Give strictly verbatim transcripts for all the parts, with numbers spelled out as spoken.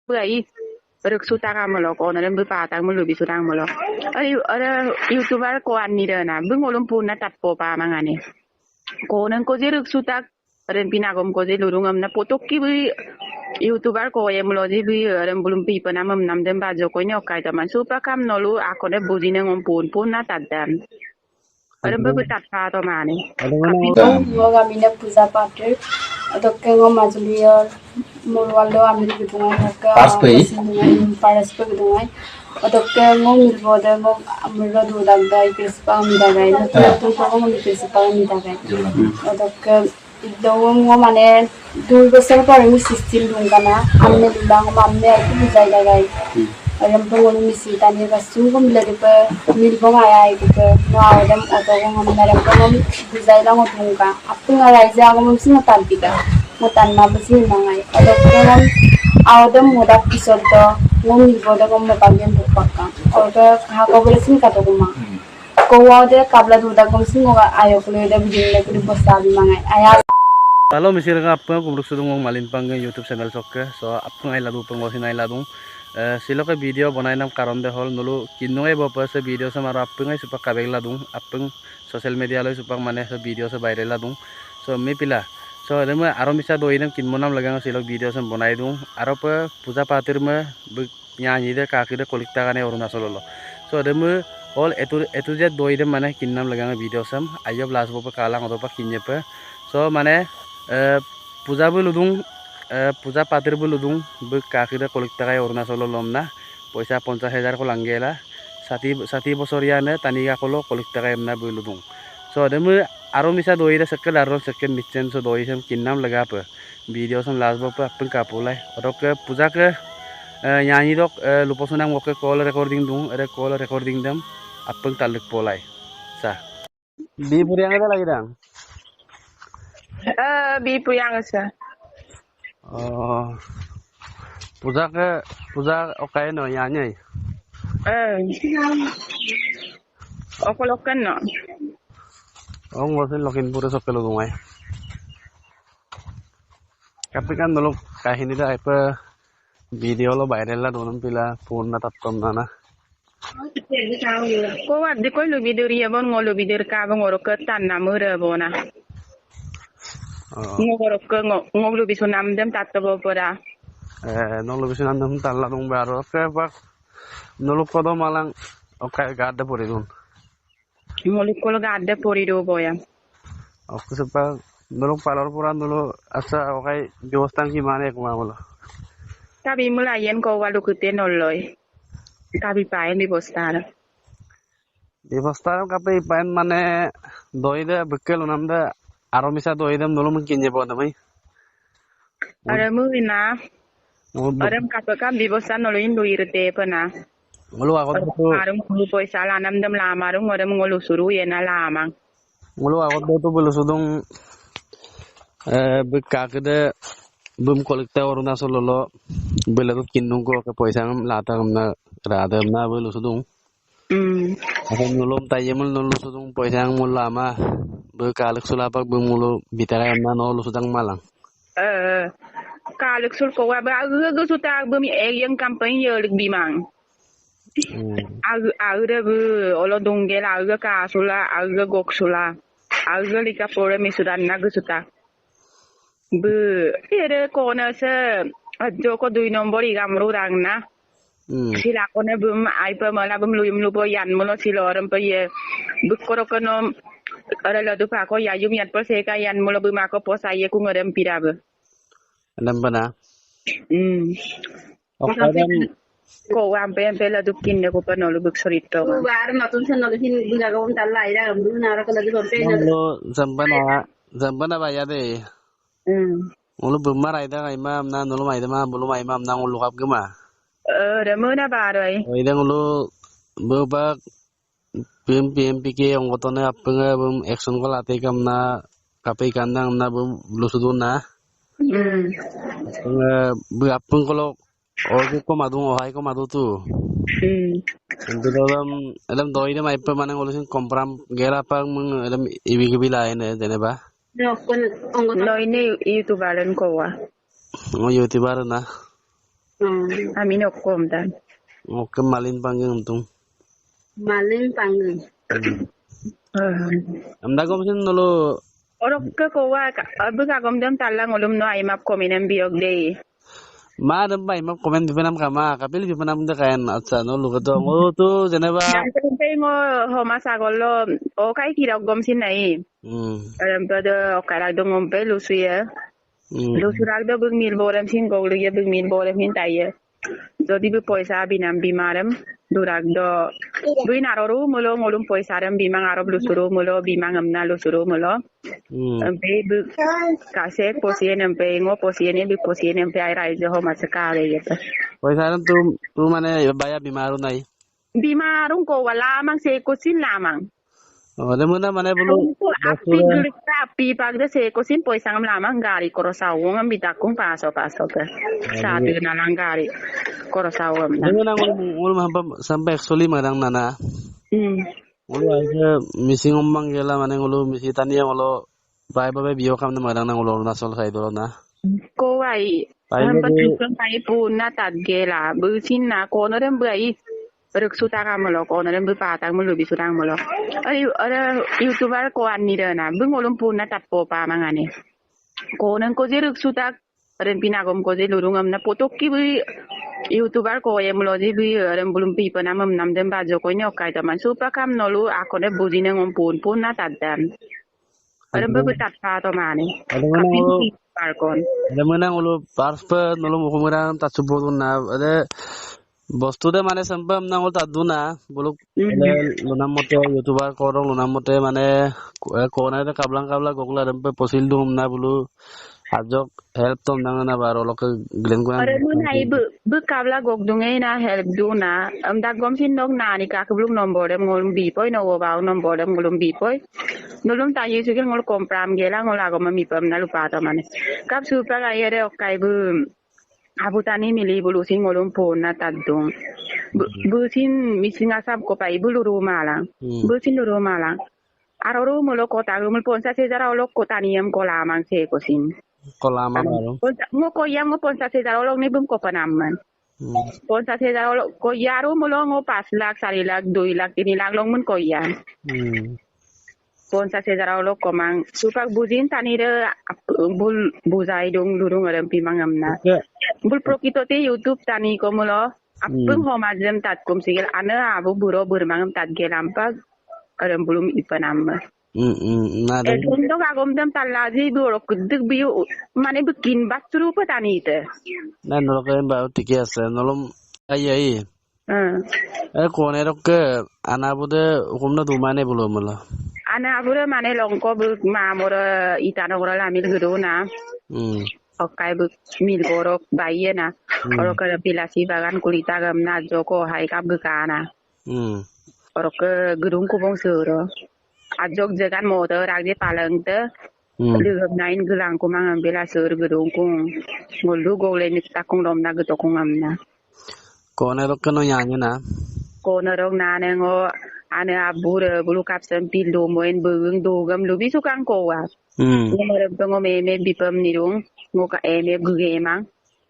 Bwai, rek suta ka molo, kono rem bwi pata molo bi suta molo. Ari, ara YouTuber ko anni rena, bwi ngolum puna tatpo pa mangane. Kono ko je rek suta, rem pina gom ko je lurung am na potok ki bwi YouTuber ko ye molo je bwi, rem bulum pi panam am nam dem bajo ko ini okai taman. Supa kam nolu, ako ne buji ne ngom pun, puna tatdan. Arem bwe bwe tatpa to mane. Adong na. Ngo ami ne Puja Pathir. Odokke ngo majuli yor murwal do ami gidungai, odokke paras pe gidungai. Odokke ngo milbo de ngo amro du dagda i krispa ami dagai. Ngo tu tu ngo mi krispa ami dagai. Odokke Idong ngo mane dui bosor por mi sistil dung kana, amme dulang ma amme ai tu bujai dagai. Arem pe ngolu misi tani ba sungko mila de pe milbo ngai ai de pe no awa dem oto ngo ngam narem pe ngom bujai lang o dung ka. Apung arai ja ngom si ngotan pika. Ngotan ma besi mangai. Oto ngom awa dem modak pisot do ngom milbo de ngom mopagem bukpakka. Oto hako bere sin kato kuma. Kowa de kabla duda gom sing ngo ayok le de bidin le kuli bosta bi mangai. Aya. Halo misil ka apung gumruk sudung ngong malin pangge YouTube channel sokke. So apung ai ladu pung osin ai ladung. Eh, siloke video bonai nam karon de hol nolu kinung ai bopa se video se maro apung ai supak kabek ladung. Apung social media loi supak mane se video se viral ladung. So mi pila. So deme aro misa doi dem kinmo nam lagang silok video se bonai dung. Aro pe Puja Pathir me bik Nyanyi de kaki de kolik ta kane Arunachal lo. So de mu ol etu etu je doi de mane kinnam lagang video sem ayob las bo pe kalang odo pa kinye pe. So mane, eh, Puja bo ludung, eh, Puja Pathir bo ludung, bo kaki de kolik ta kai Arunachal lo lom na. Poisa ponchas hajar ko langgela. Sati sati bosor ya ne tani ga kolo kolik ta kai emna bo ludung. So de mu aro misa doi de sekke daron sekke mitchen so doi sem kinnam laga pe. Video sem las bo pe apeng kapulai. Odokke Puja ke, eh, nyanyi dok, eh, lupo sunang woke call recording dung, ere call recording dem apeng talik polai. Sa. Bi puriang ada lagi dang. Eh, bi puriang sa. Oh. Puja ke, Puja okai no nyanyi. Eh. Okolokan no. Oh, ngosin lokin pura sokelo dungai. Kapi kan dolo kahini da ai pe video lo viral ladung pila puna tattom nana. Ko wa de ko lubi de ri bon ngo lubi de ka bon ngoro ketan na mure bona. Oh. Ngoro ke ngo lubi sunam dem tatto bo pora. Eh, no lubi sunam dem tatladung baro ke bak nolo kodo malang okai gade pori dun. Molo kolo gade pori do boya. Oke, sepa nolo palor pura nolo asa okai bebosta ki mane ko ma bolo. Tabi mula yen ko walu kute noloi. Tabi paen bebosta. Bebosta kape paen mane doi de bekel unam de aro misa doi de nolo mungkin ye bo de mai. Arem ina. Arem kape kam bebosta nolo in doi rete pena. Ngolu agot betu. Arung kulu poisa lanam dem lama arung arem ngolu suru yena lamang. Ngolu agot betu belu sudung, eh, beka kede bum kolik ta Arunachal lo belu tu kinung ko ke poisa ngam lata ngam na rada ngam na belu sudung. Hmm. Akan nulum tayemul nulu sudung poisa ngam lama beka alik sulapak bum ngolu bitara ngam na nulu sudang malang. Eh, kalik sul ko wa ba aga suta bum e yang kampanye lik bimang. Hmm. Aga, aga da bu, olo dungel aga ka sula, aga gok sula. Aga lika pore mi sudan na gu suta. Bu, ere kona se, ajo ko dui nombor iga mru rang na. Hmm. Sila kona bum, ai pa mala bum luyum lupo yan mulo silo rem pa ye. Bu koro kono, ara ladu pa ko yayum yan pa seka yan mulo bum ako posa ye ku ngerem pira bu. Rem pa na. Hmm. Oke, dan ko ampe ampe la dukin ne ko pa nolu buk sorito. Ko ar notun sen nolu hin buga ko tala ira bru na ra ko la duk ampe nolu. Nolu sempena, sempena baya de. Hmm. Nolu bumar aida ka imam na nolu maida ma bulu ma imam na nolu kap gema. Eh, remu na baroi. Oi de nolu bubak P M, P M P K ong kotone apeng bum action ko late kam na kape kandang na bum lusudun na. Hmm. Apeng bu apeng kolo oju ko madung ohai ko madu tu. Hmm. Ente dalam, dalam doi de mai pe mane ngolusin kompram gela pang meng dalam ibi ke bila ene dene ba. No, kon ong koto. No, ini YouTuber en ko wa. Ngo YouTuber na. Hmm. Ami nokkom dan. Oke, Malin Panggung tung. Malin Panggung. Hmm. Hmm. Amda gom sin nolo. Orok ke kowa ka, abu ka gom dem talla ngolum no aimap komen em biyok dei. Ma dem ba aimap komen bipenam kama, kapil bipenam de kaen, acha, nolu keto, ngolu tu jeneba. Dam tem pe ngo homa sagol lo, o kai kirok gom sin nai. Hmm. Erem pe de o kai rak dong om pe lusu ye. Hmm. Lusu rak do buk mil borem sin gok luk ye buk mil borem sin tai ye. Zodi buk poisa binam bimarem. Durak do. Buk naro ru mulo ngolum poisa rem bimang arop lusu ru mulo bimang emna lusu ru mulo. Hmm. Empe buk kase posien empe ngo posien ye buk posien empe ai rai jo homa seka re ye ta. Poisa rem tu, tu mane baya bimaru nai. Bimarung ko wala mang se ko sin lamang. O, de muna mane bulu. Ko api gulita api pagda se ko sin poisa ngam lamang gari koro sawong ngam bitakung paso paso ke. Sadu na lang gari koro sawong na. De muna ngolu, ngolu hampa sampai actually marang nana. Hmm. Ngolu aja misi ngomang gela mane ngolu misi tani ngolu Bai ba bai biyo kam na marang na ngolu Arunachal side ro na. Ko bai. Bai ba bai. Pai puna tad gela. Busin na kono dem bai. Ruk suta kam lo kono dem bu patak mulu bi sutang mulu. Ari ara YouTuber ko ani re na. Bu ngolum puna tad po pa mangane. Kono ko je ruk suta. Ren pina gom ko je lurung am na potok ki bu YouTuber ko ye mulu je bu ren bulum pi panam am nam dem ba jo ko ini okai taman supa kam nolu akone bujine ngom pun puna tad dan. Arem ba betat pa to mane. Arem mena ngolu, arem mena ngolu pars pe nolu mukumiran tat subo duna. Ade bostu de mane sempem na ngolu tat duna. Buluk ele luna mote YouTuber korong luna mote mane ko, eh, kona de kablang kabla gokla arem pe posil dum na bulu. Ajok help tom nang na baro loke glen kuna. Arem mena ibu bu kabla gok dungai na help duna. Em dagom sin nok nani ka kebluk nombor dem ngolum bipoi no wo bau nombor dem ngolum bipoi. Nolum ta ye sugil ngol kompram gela ngol agom mi pam na lupa to mane. Kap supa ga yere okai bu. Abu tani mili bulu sin ngolum puna tadung. Bu, bu sin mising asap ko pai bulu rumalang. Hmm. Bu sin rumalang. Aro ru mulo kota ru mul ponsa sezara olok kota niyam kolamang se ko sin. Kolamang aro. Ponsa, ngo koyam ngo ponsa sezara olok ni bum ko panaman. Hmm. Ponsa sezara olok koya ru mulo ngo pas lak, sari lak, dui lak, tini lak long mun koyam. Hmm. Ponsa sezara olok komang. Supak bujin tani re ap, bul buzai dung lurung arem pimang amna. Oke. Bul prokito te YouTube tani ko mulo. Apung homa jem tat kum sigel ane abu buro burmang tat gelampak. Arem bulum ipanam. Hmm, hmm, na de. Edun dok agom dem talaji buro kuduk biu mane bikin bat rupa tani te. Na nolo keren ba tiki ase nolom ai ai. Hmm. E kone rokke ana bude hukum na dumane bulo mala. Ana bude mane longko bu mamora itano gora lamil gedona. Hmm. Okai bu mil borok baye na. Hmm. Orok ke pilasi bagan kulita gam na joko hai kap gekana. Hmm. Orok ke gedung kubong sero. Ajok jegan motor agde paleng te. Hmm. Lugam nain gelang kumang ambela sero gedung kung. Ngolu gole ni takung lom na geto kung amna. Kone rok keno nyanye na. Kone rok nane ngo ane abure bulu kapsem pil do moen bugeng dogam lubi sukang kowa. Hmm. Ngo marem pe ngo meme bipem nirung ngo ka eme gugemang.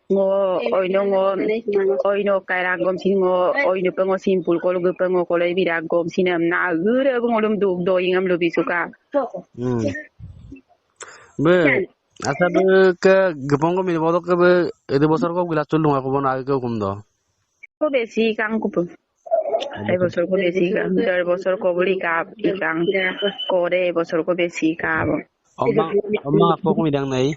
Ngo oino ngo oino kaira gom sin ngo oino pe ngo simpul kolo gepe ngo kolo bira gom sinem na agure bu ngolum dug doingam lubi suka. Hmm. Be. Asa be ke gepong ko mil bodok ke be ede bosor ko gila chul dunga ko bon age ke hukum do. Ko besi kang ko pe. Ei bosor ko besi kang. Dar bosor ko buli ka ikang. Ko de bosor ko besi ka bo. Omang, omang ako ko midang nai.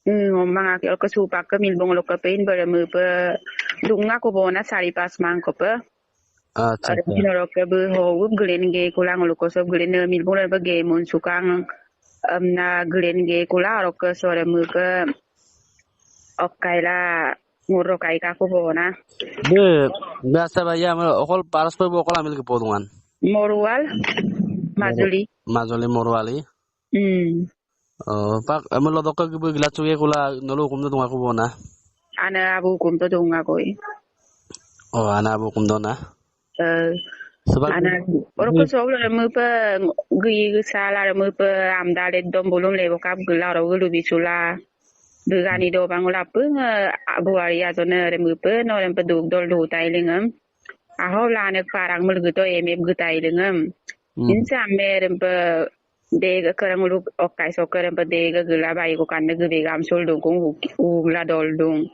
Hmm, omang ako ko supak ke mil bong lo ke pein bare me pe dunga ko bona sari pas mang ko pe. Acha, acha. Arem sin orok ke be ho up glen ge kula ngoluk ko sob glen ne mil bong be ge mun sukang. Em na glen ge kula orok ke sore me ke okai la ngoro kai ka ko bona. Be, be asa ba ya me okol paras pe bo okol amil ke podungan. Morual, Majuli. Majuli Morual i. Hmm. Oh, pak, emo lodok ke gila chuge kula nolu hukum do dunga ko bona. Ana abu hukum do dunga koi. Oh, ana abu hukum do na. Eh, sebab ana abu. Orok ko sob lo mepe gui sala mepe amdale dom bulum lebo kap gila ro gulu bisula. Bögani do bang ula pung, eh, abu ari azo na rem pe no rem pe duk dol du tai lingam. Aho la ne parang mul gito eme gita ilingam. Hmm. Insa me rem pe dega kerang ulu okai so kerang pe dega gela bai ko kan ne gebe gam sul dung kung uk, uk la dol dung.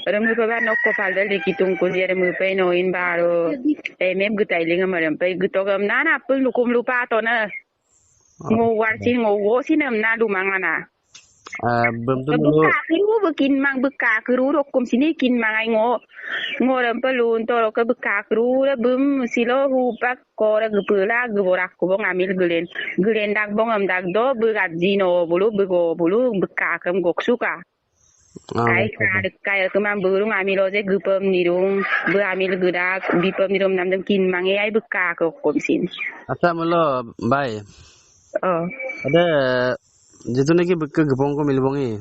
Rem pe ba nok ko pal dal de kitung ku je rem pe no in baro eme gita ilingam rem pe gito gam nana pung lukum lupa to na. Ngo war sin ngo wo sin em na lumang ana. Ah, bem tu dulu. Beka keru bekin mang beka keru rokom sini kin mang ai ngo. Ngo rem pelun toro ke beka keru re bem silo hupak kore gepela geborak kubong amil gelen. Gelen dak bong em dak do begaji no bulu bego bulu beka kem gok suka. Ah, ai oke, oke. Ka dek kai kemang burung amil oje gepem nirung be amil gedak bipem nirung nam dem kin mang e ai beka ke kom sin. Asa melo bai. Oh. Ada, jitu naki beka gepong ko milbong i.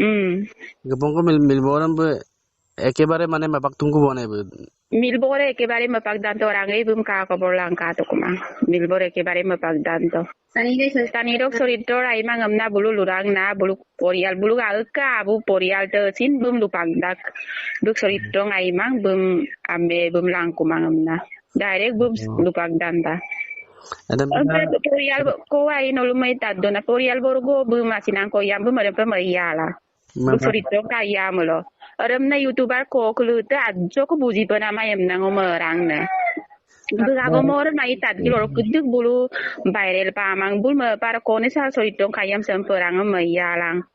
Hmm. Gepong ko mil, milbong be ekebare mane mapak tungku bone be. Milbore ekebare mapak danto orang e bum ka kobor lang ka to kuma. Milbore ekebare mapak danto. Tani rok soritor aimang emna bulu lurang na bulu poriyal bulu ga eka abu poriyal te sin bum lupak dak. Duk soritor aimang bum ambe bum langkumang emna. Direct bum lupak danta. Empe poriyal ko ai nolu mai taddo na poriyal borgo bum asinang ko yam bum ada pe mai yala. Buk sorito kaya molo. Rem na YouTuber ko kelute ajo ko buji pe nama em nang omerang ne. Buk ago more mai tadgil orok kedek bulu viral pamang bul me par kone sal sorito kayam semperang me yalang.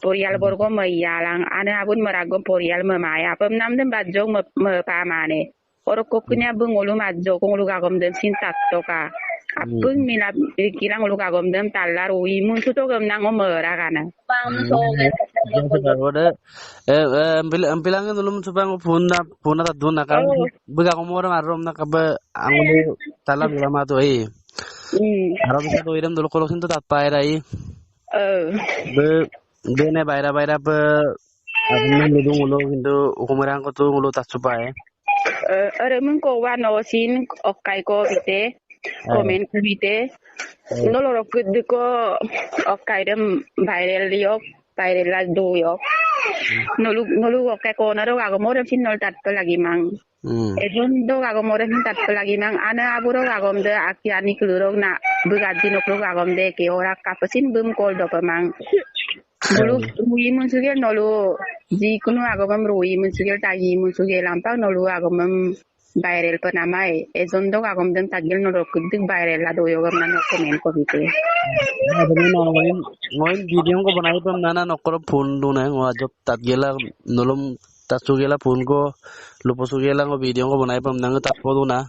Poriyal borgo me yalang. Ane abun merago poriyal me maya. Pem nam dem bajong me, me pamane. Orok kokinya bung ulu majo kung ulu gagom dem sin tatto ka. Apung mina kira ulu gagom dem talar ui mun suto gem nang omera kana. Ode, eh, eh, empil, empilang nulum supang puna, puna taduna kan. Bung gagom ora marom na kabe angulu talar ula mato, eh. Arom sa do irem dulu kolok sin to tatpa era, eh. Be, be ne baira baira pe, apa nang ludung ulu kintu ukumerang ko tu ulu tatsupa, eh. Eh, ore mung ko wa no sin okai ko bite, komen ko bite. Nolo rokut duko okai dem viral yok, viral la do yok. Nolu, nolu okai ko na ro gago morem sin nol tatpe lagi mang. Ejon do gago morem sin tatpe lagi mang. Ana aburo gagom de aki ani kelurok na begadi noklo gagom de ke ora kapesin bum kol dope mang. Bulu rui mun sugel nolu, jikunu agomem rui mun sugel, taji mun sugel, ampak nolu agomem viral pe namai. Ejon dok agom dem tagel nolu kedik viral la doyo gom nano komen ko bite. Ngoin, ngoin video ko banai pem nana nokoro phone duna, ngo ajo tatgela nolum tatsugela phone ko lupo sugela ngo video ko banai pem nang tatpo duna.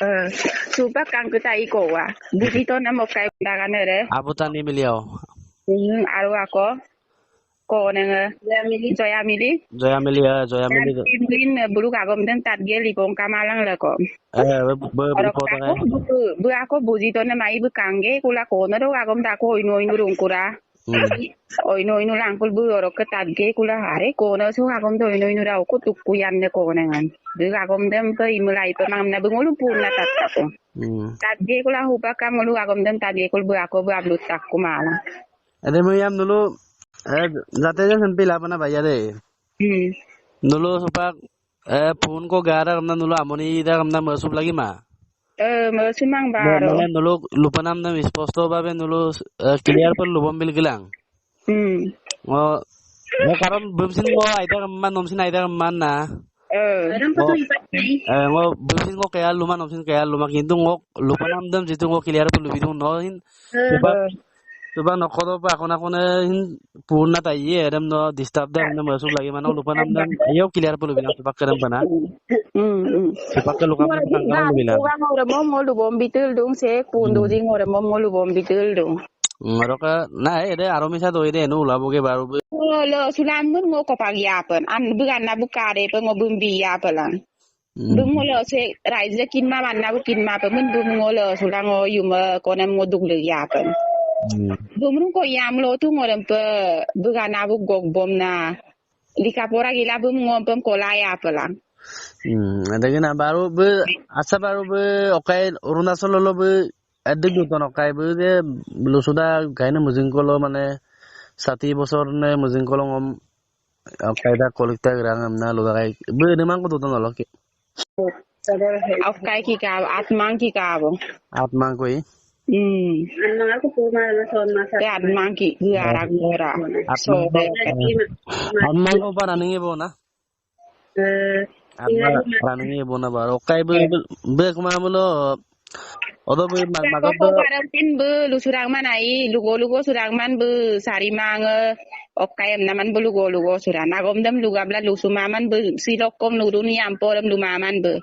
Eh, supak kang ketai ko wa. Bujito na mokai dagan ere. Abu tani miliau. Hmm, aru ako. Ko nenge. Joya Mili. Joya Mili, ya, Joya Mili. Joya Mili, eh, bulu gagom dem tatgel lipong kamalang leko. Eh, be, be, be, ako, bu, bu ako bujito na mai bu kangge kula ko na do gagom dako inu inu rungkura. Hmm. Oino oino langkul bu oro ke tatge kula hare kona su hagom do oino oino rau ko tukku yanne kona ngan. Bu hagom dem pe imulai pe mangam na bu ngolu puna tattako. Hmm. Tatge kula hupa kam ngolu hagom dem tatge kul bu ako bu ablu takku mala. Ede mo yam nulu, eh, jate ja sempil apa na baya de. Hmm. Nulu supak Eh, phone ko gara kamna nulu amoni ida kamna masup lagi ma. Eh, masup mang baro. Mane nulu lupanam nam isposto babe nulu, eh, clear pe lubom bil gilang. Hmm. O, o karon bumsin ngo aida kamma nomsin aida kamma na. Eh. O, eh, ngo bumsin ngo kaya luma nomsin kaya luma kintu ngo lupanam dam jitu ngo clear pe lubi dung no hin. Eh. Supak, supak nokodo pa akon akon hin purna ta iye, erem no disturb da, erem no masuk lagi mana lupa nam dam, ayo clear pulu bilang supak kerem pana. Hmm, hmm. Supak ke luka mana pulu bilang. Orang orang mom ngolu bom bitul dung se, pundu ding orang mom ngolu bom bitul dung. Hmm, roka, na, ede, aro misa do ede, nu ula boge baru be. Lo, lo, sulamun ngo kopak yapen, an, bukan na bukare pe ngo bumbi yapen lang. Hmm. Bum ngo lo se raije kinma manna bu kinma pe mun bum ngo lo sula ngo yuma konem ngo duk le yapen. Hmm. Bum rung ko yam lo tu ngo dem pe bugana bu gok bom na. Lika pora gila bum ngo pem kola yapen lang. Hmm, ada gina baru be asa baru be okai Arunachal lo be Edde guton okai bu de lusuda kaina mujing kolo mane sati bosor ne mujing kolong om, okkai da kolikta grang emna ludakai. Bini mangko duton olo ki. Okkai ki ka, atmang ki ka bo. Atmang ko i. Hmm. Te atmang ki, gara gara. Atmang ko, eh, atmang ko para ningi bo na. Eh, atmang para ningi bo na baro. Okkai be, be, be kuma mulo. Odo be, ma, ma, ko do. Param tin be, lu surang man ai, lugo, lugo surang man be, sari mang, eh, okkai emna man be, lugo, lugo surang. Nagom dem luga bla, lu suma man be, silok kom, lu duni ampo dem, lu ma man be.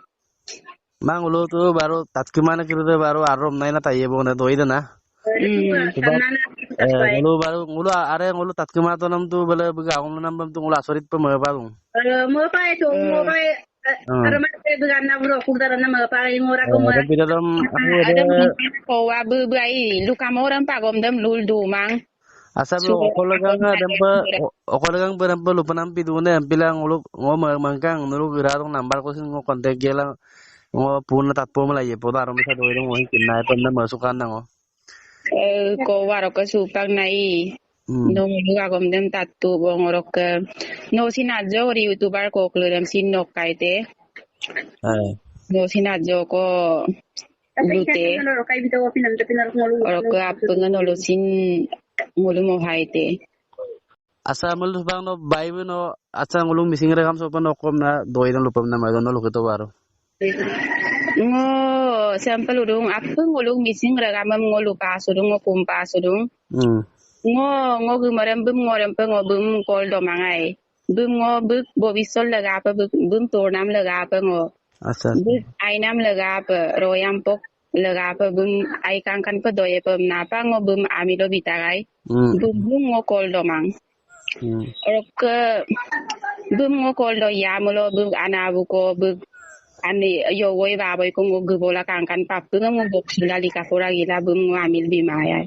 Mang ulu tu baro, tatkima na kiri de baro, arom nai na taiye bo na doi de na. Hmm. Tiba, eh, ngolu baro, ngolu a-, are ngolu tatkima to nam tu bele bega agom nam bam tu ngolu asorit pe mepa dung. Eh, mepa itu, eh, mepa, eh, hmm. Are mate bega na bro, kudara na mepa, i ngora ko mepa. Tapi dalam, aku ada, ada ko wa be, be ai, luka moram pagom dem lul du mang. Asa be okol gang dem pe, o-, okol gang be dem pe lupa nampi dune, ampila ngolu, ngo ma-, mangkang, nulu gira dung nambar ko sin ngo kontak gela, ngo puna tatpo mela ye, poda arom isa doi dung ngo hin kinai pe na masukan na ngo. Eh, ko waro ke supak nai. Hmm. No, ngolu agom dem tattu bo ngorok ke. No sin ajo ri YouTuber ko klurem sin nok kaite. Eh. No sin ajo ko lute. Orok ke apeng no lo sin ngolu mo haite. Asa melu bang no bai be no, asa ngolu mising rekam sopan no kom na doi dan lupam na mai don no lukito baro. Ngo sample udung, apeng ngolu mising rekam em ngo lupa sudung, ngo kumpa sudung. Hmm. Ngo, ngo gumarem bem ngorem pe ngo bem kol do mangai. Bem ngo bek bobisol legape bek, bem turnam legape ngo. Asa. Bek ainam legape, royam pok legape bem ai kangkan pe doye pe napa ngo bem amilo bitagai. Hmm. Bem, bem ngo kol do mang. Hmm. Orok ke bem ngo kol do ya mulo bem ana bu ko bem ani yo woi ba boi ko ngo gebola kangkan pap bem ngo bok sula lika pora gila bem ngo amil bi mayai.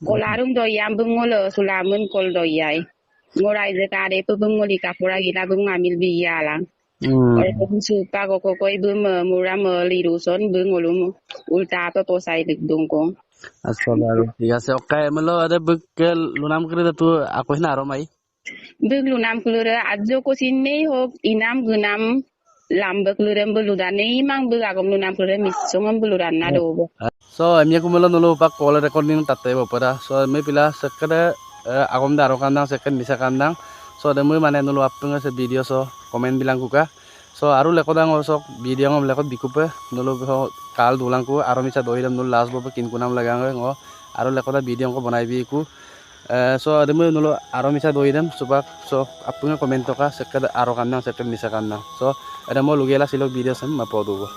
Kol arum do yam bem ngo lo sulamen kol do yai. Ngo raije kade pe bem ngo lika pora gila bem ngo amil bi yalang. Hmm. Orok ke bem supak ko ko koi bem, eh, muram, eh, liruson bem ngolum ulta pe posai dik dungkong. Asa baro. Iya se okkai melo ada bek ke lunam kere tu aku hina arom ai. Bek lunam kere ajo ko sin nei hok inam gunam. Lambek lurem beludan ne imang bek agom lunam kere misong em beludan na do bo. So, emi aku melo nulu pak kol recording tatte bo pada. So, emi pila sekkede, eh, agom da aro kandang, sekkede misa kandang. So, demi mane nulu apeng se video so, komen bilang kuka. So, aru lekoda ngo sok video ngo lekot bikupe, nulu so kal dulang ku, aro misa doi dem nulu las bo pe kin kunam legang ngo, aru lekoda video ngo bonai biku. Eh, so, ademo nolo aro misa doi dem, supak, so, apeng comment toka, sekkede aro kandang, sekkede misa kandang. So, ademo lugela silok video sem, mapodubo.